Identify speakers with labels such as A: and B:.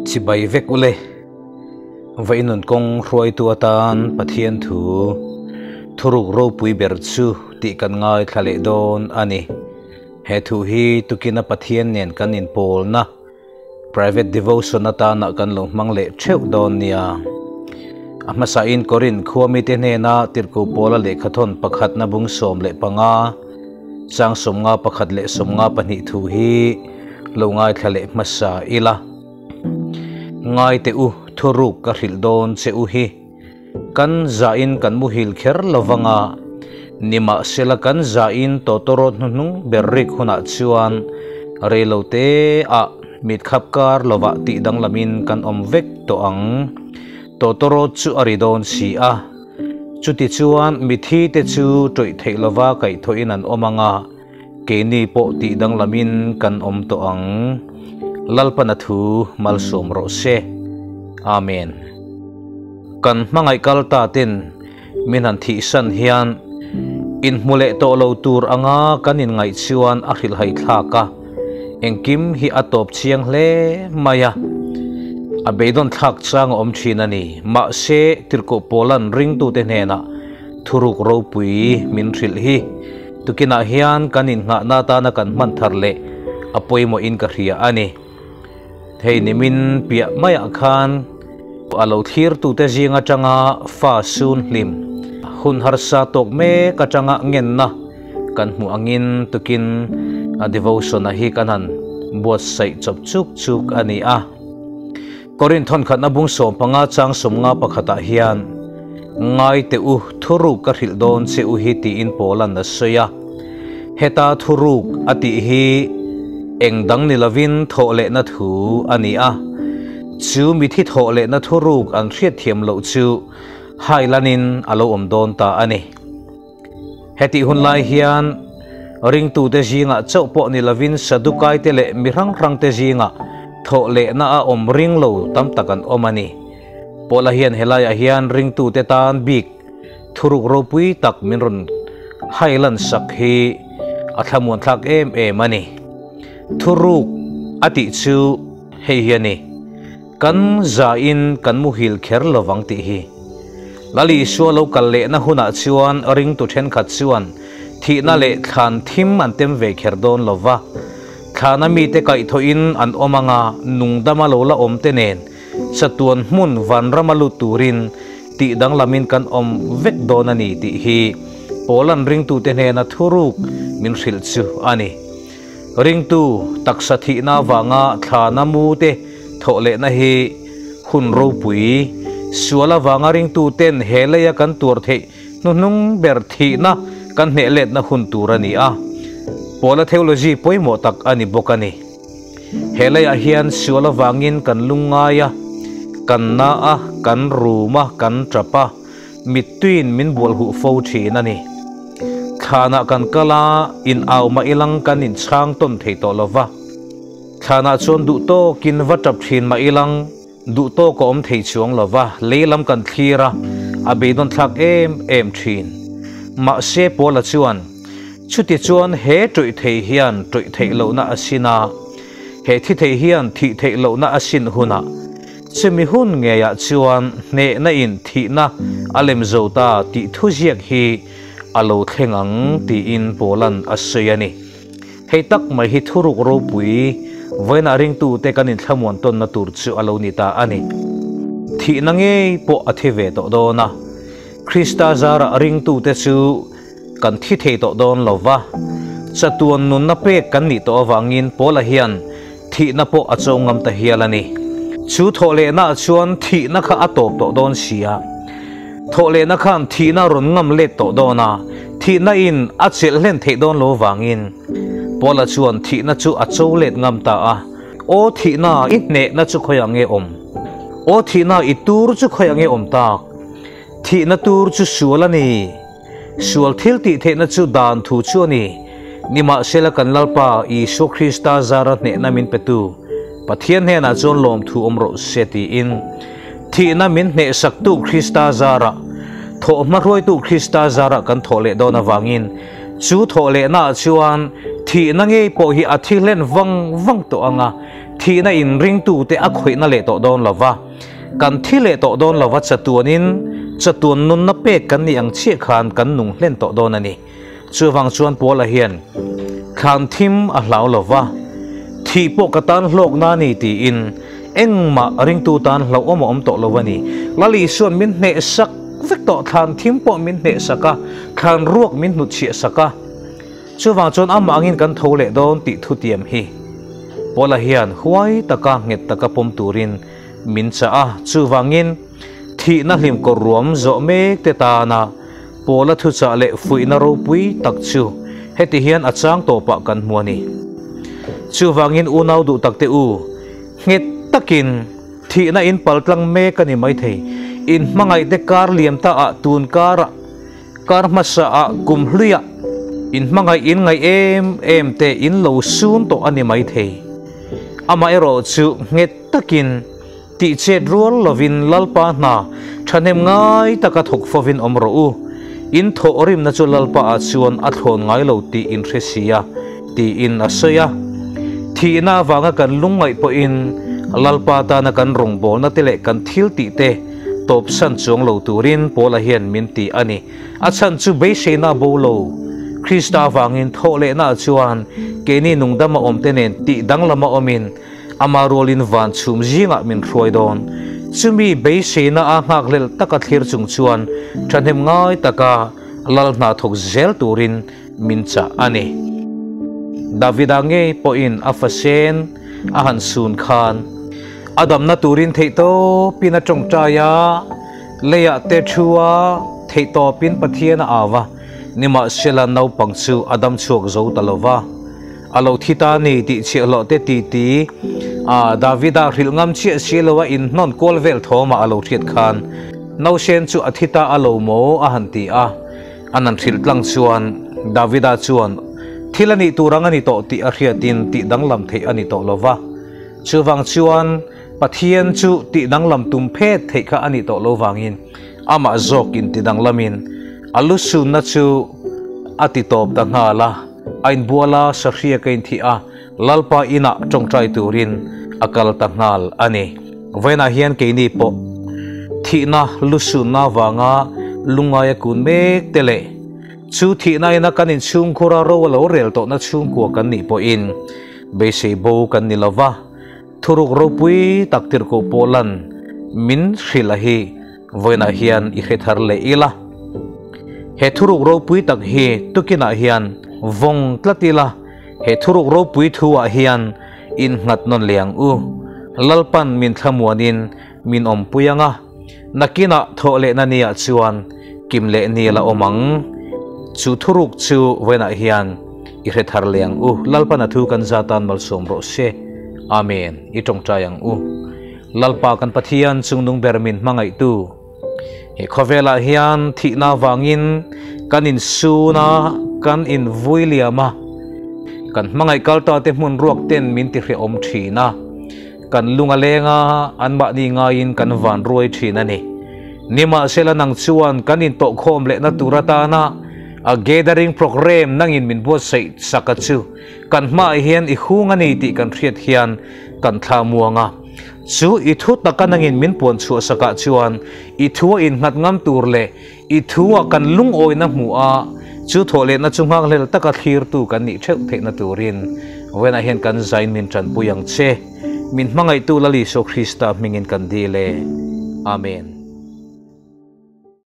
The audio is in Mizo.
A: Chibai vek ule. Vainun kawng hruaitu atan Pathian thu thuruk ropui ber chu tih kan ngaithla leh dawn a ni. He thu hi tukina Pathian nen kan inpawlna Private devotion atana kan lo hmang leh theuh dawn nia. A hmasain Korinth khua mite hnena Tirhkoh Paula lehkhathawn pakhatna bung 15, chang 51 leh 52 thu hi lo ngaithla leh hmasa ila. Ngai teh u, thuruk ka hrilh dawn che u hi. Kan zahin kan muhil kher lovanga, nimahsela kan zahin tawtawrawt hnuhnung ber rik hunah chuan reilote ah mit khap kar lovah tih danglamin kan awm vek tawh ang. Tawtawrawt chu a ri dawn si a. Chutichuan mithi te chu tawih theih lova kaihthawhin an awm anga, keini pawh tih danglamin kan awm tawh ang. Lalpana thu malsawm rawh se. Amen. Kan hmangaih kal ta ten min han thihsan hian inhmu leh tawh lo tur anga kan inngaih chuan a hrilhhai thlak a, engkim hi a tawp chiang hle mai a. A beidawn thlak chang a awm thin a ni. Mahse, Tirhkoh Paula'n ringtute hnenah thuruk ropui min hrilh hi tukinah hian kan innghahna atana kan hman thar leh a pawimawhin ka hria a ni. Hei nimin piah maiah khan a lo thlirtute zing atanga fa sun hlim hun harsa tawk mek atanga ngenna kan hmuh angin tukin a devotion-a hi kan han buatsaih chawp chuk chuk a ni a. Korinth thawnkhatna bung 15 chang 50 pakhatah hian Ngai teh u, thuruk ka hrilh dawn che u hi tiin Paula'n a sawi a. Heta thuruk a tih hi eng dang ni lovin thawh lehna thu a ni a. Chu mithi thawh lehna thuruk an hriatthiam loh chu hailanin a lo awm dawn ta a ni. Hetih hun lai hian ringtute zingah chauh pawh ni lovin Sadukaite leh mi hrang hrangte zingah thawh lehna a awm ring lo tam tak an awm a ni. Paula hian helaiah hian ringtute tan bik thuruk ropui tak min rawn hailan sak hi a thlamuan thlak em em a ni. Thuruk a tih chu hei hi a ni, Kan zain kan muhil kher lovang tih hi. Lal Isua lo kal lehna hunah chuan ringtu thenkhat chuan thihna leh thlan thim an tem ve kher dawn lova, thlana mite kaihthawhin an awm anga nungdama lo la awm te nen chatuan hmun vanrama lut turin tih danglamin kan awm vek dawn a ni tih hi Paula'n ringtute hnena thuruk min hrilh chu a ni. Ringtu taksa thihna avanga thlana mu te thawh lehna hi hun ropui, sual avanga ringtu ten he leia kan tuar theih hnuhnung ber thihna kan hneh letna hun tur a ni a, Paula theology pawimawh tak a ni bawk a ni. He leiah hian sual avangin kan lungngai a, kan na a, kan rum a, kan tap a, mittuiin min bual huh fo thin a ni. Thlanah kan kal a, in au mah ilang kan inchhang tawn thei tawh lo va. Thlanah chuan duh tawkin va tap thin mah ilang duh tawk a awm thei chuang lo va, lei lam kan thlir a, a beidawn thlak em em thin. Mahse Paula chuan, Chuti chuan he tawih thei hian tawih theih lohna a sin a, he thi thei hian thih theih lohna a sin hunah, chumi hun ngeiah chuan hnehna in thihna a lem zo ta tih thuziak hi a lo thleng ang tiin Paula'n a sawi a ni. Hei tak mai hi thuruk ropui vawiinah ringtute kan inthlamuan tawnna tur chu a lo ni ta a ni. Thihna ngei pawh a thi ve tawh dawn a, Krista zarah ringtute chu kan thi thei tawh dawn lo va, chatuan nunna pek kan nih tawh avangin Paula hian thihna pawh a cho ngam ta hial a ni. Chu thawhlehnaah chuan thihna kha a tawp tawh dawn si a. Thawhlehna khan thihna a rawn ngam let tawh dawn a, thihna in a chelh hlen theih dawn lo vangin Paula chuan thihna chu a cho let ngam ta a, Aw thihna, i hnehna chu khawiah nge awm? Aw thihna, i tur chu khawiah nge awm tak? Thihna tur chu sual a ni. Sual thil tih theihna chu dan thu chu a ni. Nimahsela kan Lalpa Isua Krista zara hnehna min petu Pathian hnenah chuan lawmthu awm rawh se tiin thihna min hnehsaktu Krista zara thawh hmahruaitu Krista zara kan thawh leh dawn avangin chu thawh lehnaah chuan thihna ngei pawh hi a thi hlen vang vang tawh ang a. Thihna in ringtute a khawihna leh tawh dawn lo va, kan thi leh tawh dawn lo va, chatuanin chatuan nunna pek kan nih ang chiah khan kan nung hlen tawh dawn a ni. Chuvang chuan Paula hian thlan thim a hlau lo va, thih pawh ka tan hlawkna a ni tiin engmah ringtu tan hlauhawm a awm tawh lo a ni. Lal Isua'n min hnehsak vek tawh, thlan thim pawh min hnehsak a, thlan ruak min hnutchhiah sak a. Chuvang chuan amah angin kan tho leh dawn tih thutiam hi Paula hian huai taka nghet taka pawm turin min chah a. Chuvangin thihna hlim kawr ruam zawh mek te tana Paula thuchah leh fuihna ropui tak chu heti hian a chang tawpah kan hmu a ni. Chuvangin unau duh takte u, nghet takin thihna in paltlang mek a ni maithei. In hmangaihte kar liam ta ah tun karah Kar hmasa ah kum hluiah in hmangaih in ngaih em em te in lo sun tawh a ni maithei. Amaherawh chu nghet takin tih chet rual lovin Lalpa hna thahnem ngai taka thawk fovin awm rawh u. In thawh rimna chu Lalpa ah chuan a thlawn ngai lo tih in hre sia tiin a sawi a. Thihna avanga kan lungngaih pawhin Lalpa tana kan rawngbawlna te leh kan thil tih te tawpsan chuang lo turin Paula hian min ti a ni. A chhan chu beiseina bo lo Krista avangin thawh lehnaah chuan keini nungdama awmte nen tih danglama awmin ama rualin van chhum zingah min hruai dawn. Chumi beiseina a nghakhlelh taka thlir chung chuan thahnem ngai taka lal hna thawk zel turin min chah a ni. Davida ngei pawhin a fasen a han sun khan a damna turin theihtawpin a tawngtai a, leiah te thu a, theihtawpin Pathian a au a, nimahsela naupang chu a dam chhuak zo ta lo va, a lo thi ta a ni tih chhiahhlawh te titi a Davida hrilh ngam chiah si lo a inhnawn kual vel thawmah a lo hriat khan nausen chu a thi ta a lo maw a han ti a. An an hrilh tlang chuan Davida chuan thil a nih tur ang a ni tawh tih a hriatin tih danglam theih a ni tawh lo va. Chuvang chuan Pathian chu tih danglam tum phet theih kha a nih tawh lo vangin amah zawkin ti danglamin a lusunna chu a ti tawp ta nghal a. A inbual a, sahriak a inthih a, Lalpa inah tawngtai turin a kal ta nghal a ni. Vawiinah hian keini pawh thihna lusunna avanga lungngaia kun mek te leh chu thihna ina kan inchhungkhura ro a lo rel tawhna chhungkua kan nih pawhin beisei bo kan ni lova, thuruk ropui tak tirhkoh pawh lan min hrilh a hi vawiinah hian i hre thar leh ila. He thuruk ropui tak hi tukinah hian vawng tlat ila. He thuruk ropui thu ah hian innghat nawn leh ang u. Lalpan min thlamuanin min awmpui ang a, nakinah thawh lehna ni ah chuan kim leh ni la awm ang. Chu thuruk chu vawiinah hian i hre thar leh ang u. Lalpan a thu kan za tan malsawm rawh se. Amen. I tawngtai ang u. Lalpa kan Pathian chungnung ber min hmangaihtu. He khawvelah hian thihna avangin kan insun a, kan invui liam a, kan hmangaih kal ta te hmun ruak ten min ti hrehawm thin a, kan lung a leng a, anmahni ngaiin kan van ruai thin a ni. Nimahsela nang chuan kan intawhkhawm lehna tur atana a gathering program nangin min buatsaih sak a chu kan hmaah hian i hung a ni tih kan hriat hian kan thla muang a. Chu i thu taka nangin min puan chhuah sakah chuan i thua innghat ngam tur leh i thua kan lungawina hmuh a, chu thawhlehna chu nghakhlel taka thlirtu kan nih theuh theihna turin vawiinah hian kan zain min tanpui ang che. Min hmangaihtu Lal Isua Krista hmingin kan dil e. Amen.